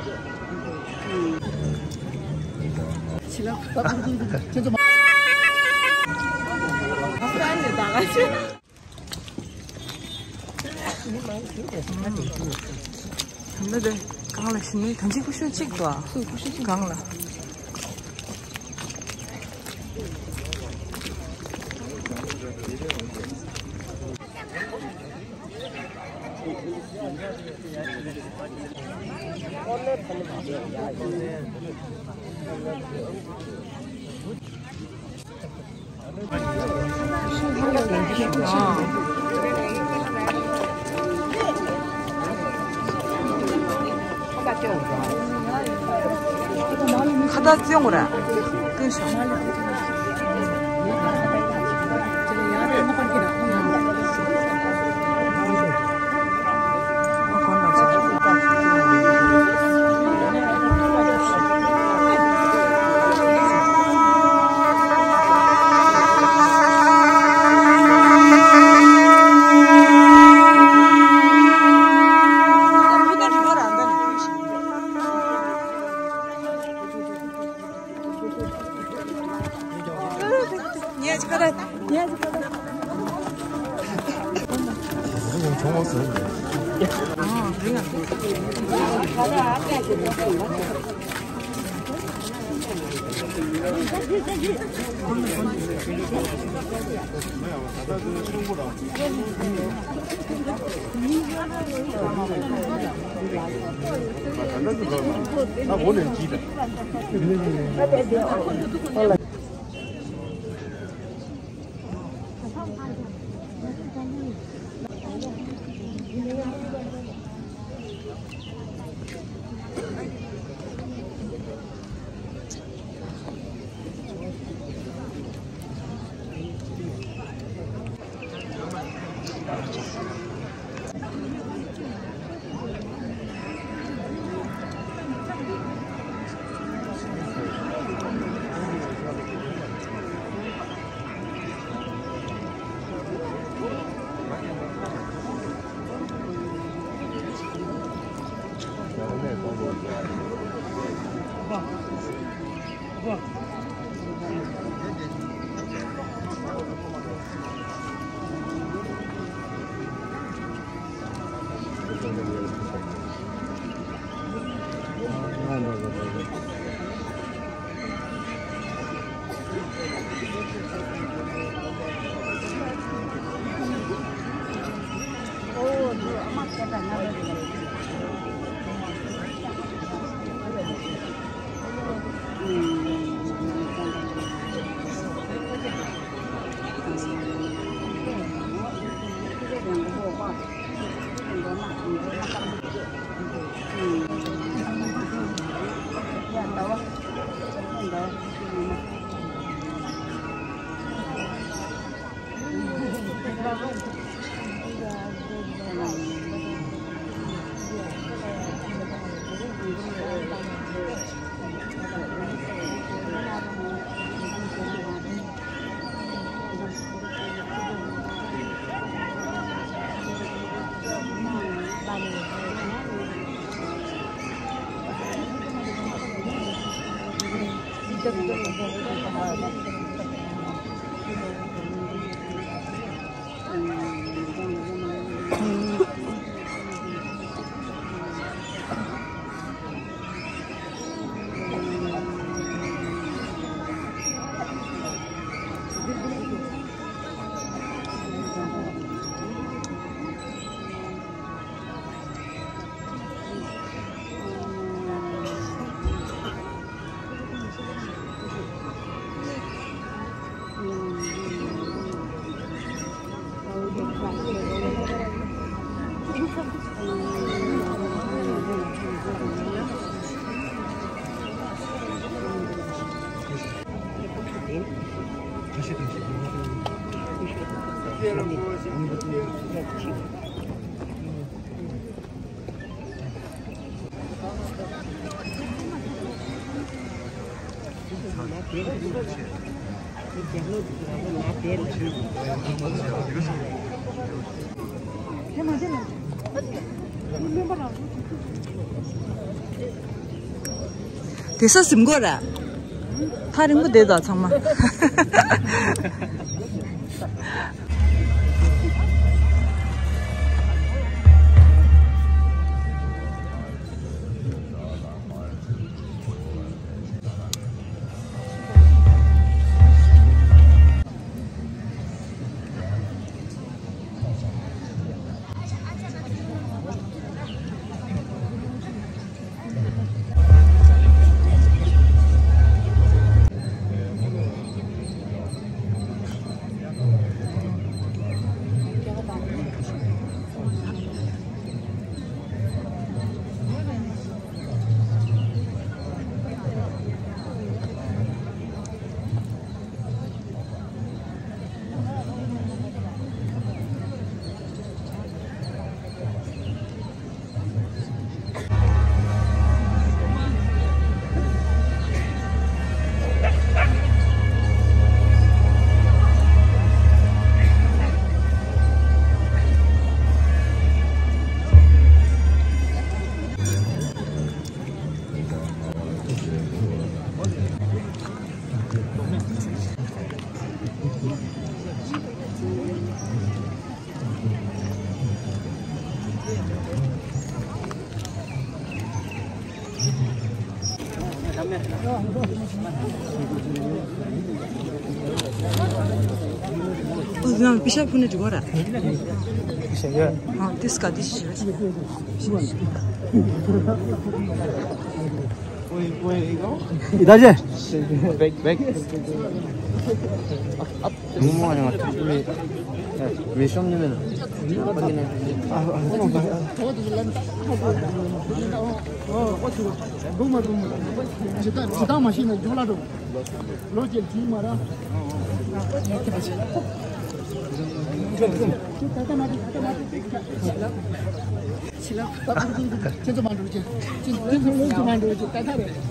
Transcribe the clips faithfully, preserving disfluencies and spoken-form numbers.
ད་ལྟ་དེ་གང་ལ་ཞིག་ནི་ད་ཅིག་ཀུ་ཤུ་གཅིག་འདུག་ཨ། ཀུ་ཤུ་གཅིག་གང་ལ། ཁ་བཏགས་བཙོང་དགོས་ར། བཙོང་ཤོག་དེ་ས་ཟིན་གོ་ར། ཐག་རིང་པོ་བསྡད་དོ་ཚང་མ། ཡང་པི་ཤ་ཕུ་ནས་འགྲོ་བ་ར། པི་ཤ་ཡོད། ཨ་ཏིས་ཀ་ཏིས་ཤི་ཡོད། ཡི་ད་ཅེ། བེག་བེག། མོ་མོ་ཡང་མེ་ཤོམ་ནི་མེ་ལ། ཇི་ལྟ་མ་ཤེས་ན་ཇོ་ལ་འགྲོ། ལོ་ཅེ་ཇི་མ་ར། ད་ད་མ་ཏི་ད་ད་མ་ཏི། ཁྱེད་ཚོ་མ་འགྲོ་ཅེ། ཁྱེད་ཚོ་མ་འགྲོ་ཅེ། ད་ད་རེད།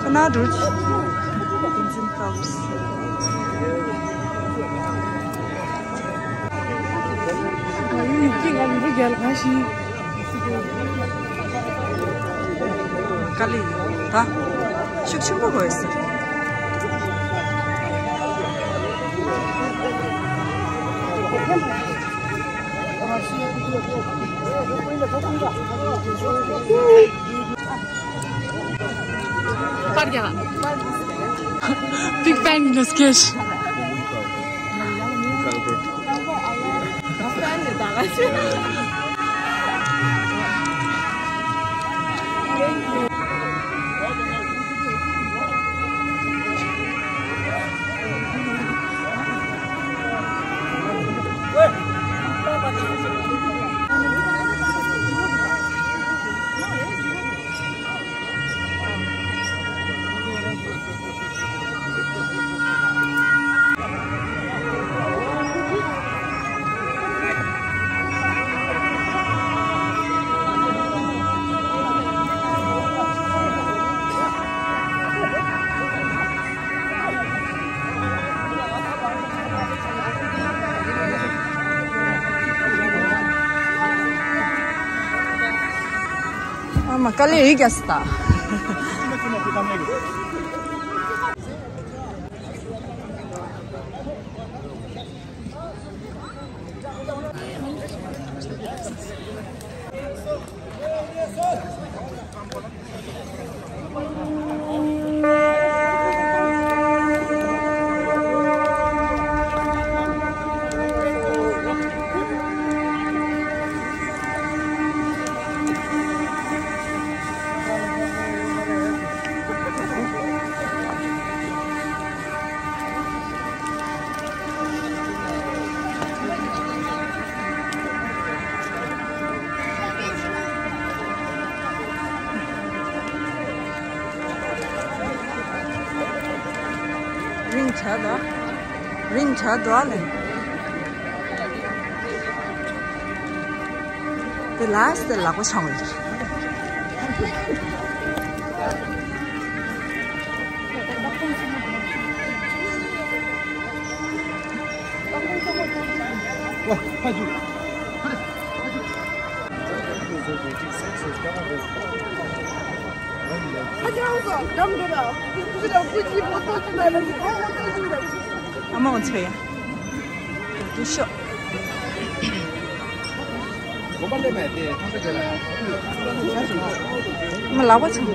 ཁ་ན་འགྲོ། Benzin House། དཀའ་ལས་ད་ཤུགས་ཆེན་པོ་དགོས་ཟེར། པར་རྒྱག Big Bang ནས་སྐྱེས། ཨ་མ་དཀའ་ལས་ཡིན་རྒྱ་སི་ད། རིང་ཆ་དོ། རིང་ཆ་དོ་ཨ་ལེ། དེ་ལ་སྟེ་ལག་པ་འཆང་བ་ཡིན། ཨ་མ་འོ་ཚོ་ཡ། དུ་ཤོག་ཨ་མ་ལག་པ་ཚང་།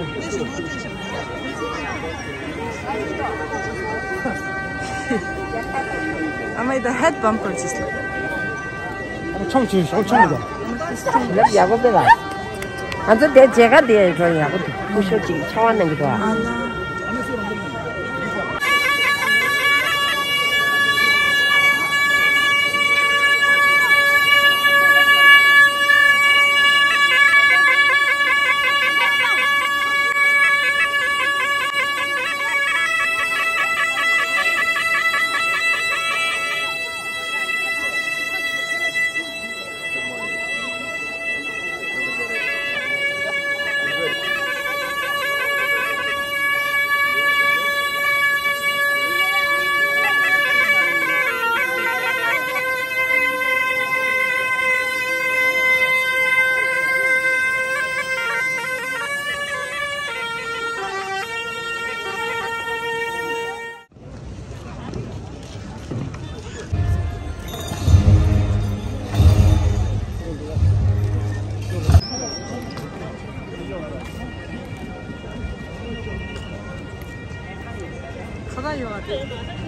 ཨ་མ་ཡི་ད་ཧེད་བམ་པར་ཅིས་ལ། ཨ་མ་ཆང་ཆུ་ཞོག་ཆང་ལ། ལབ་ཡག་པོ་པེ་ལ། ང་ཚོ་དེ་མཇལ་ཁ་དེ་འགྲོ་ཡག་པོ་འདུག་སྐུ་ཞབས་ཅིག་ཆང་བ་གནང་གི་འདུག་ཨ་ལ། ཁ་ཁ་ཡོད་ཨ།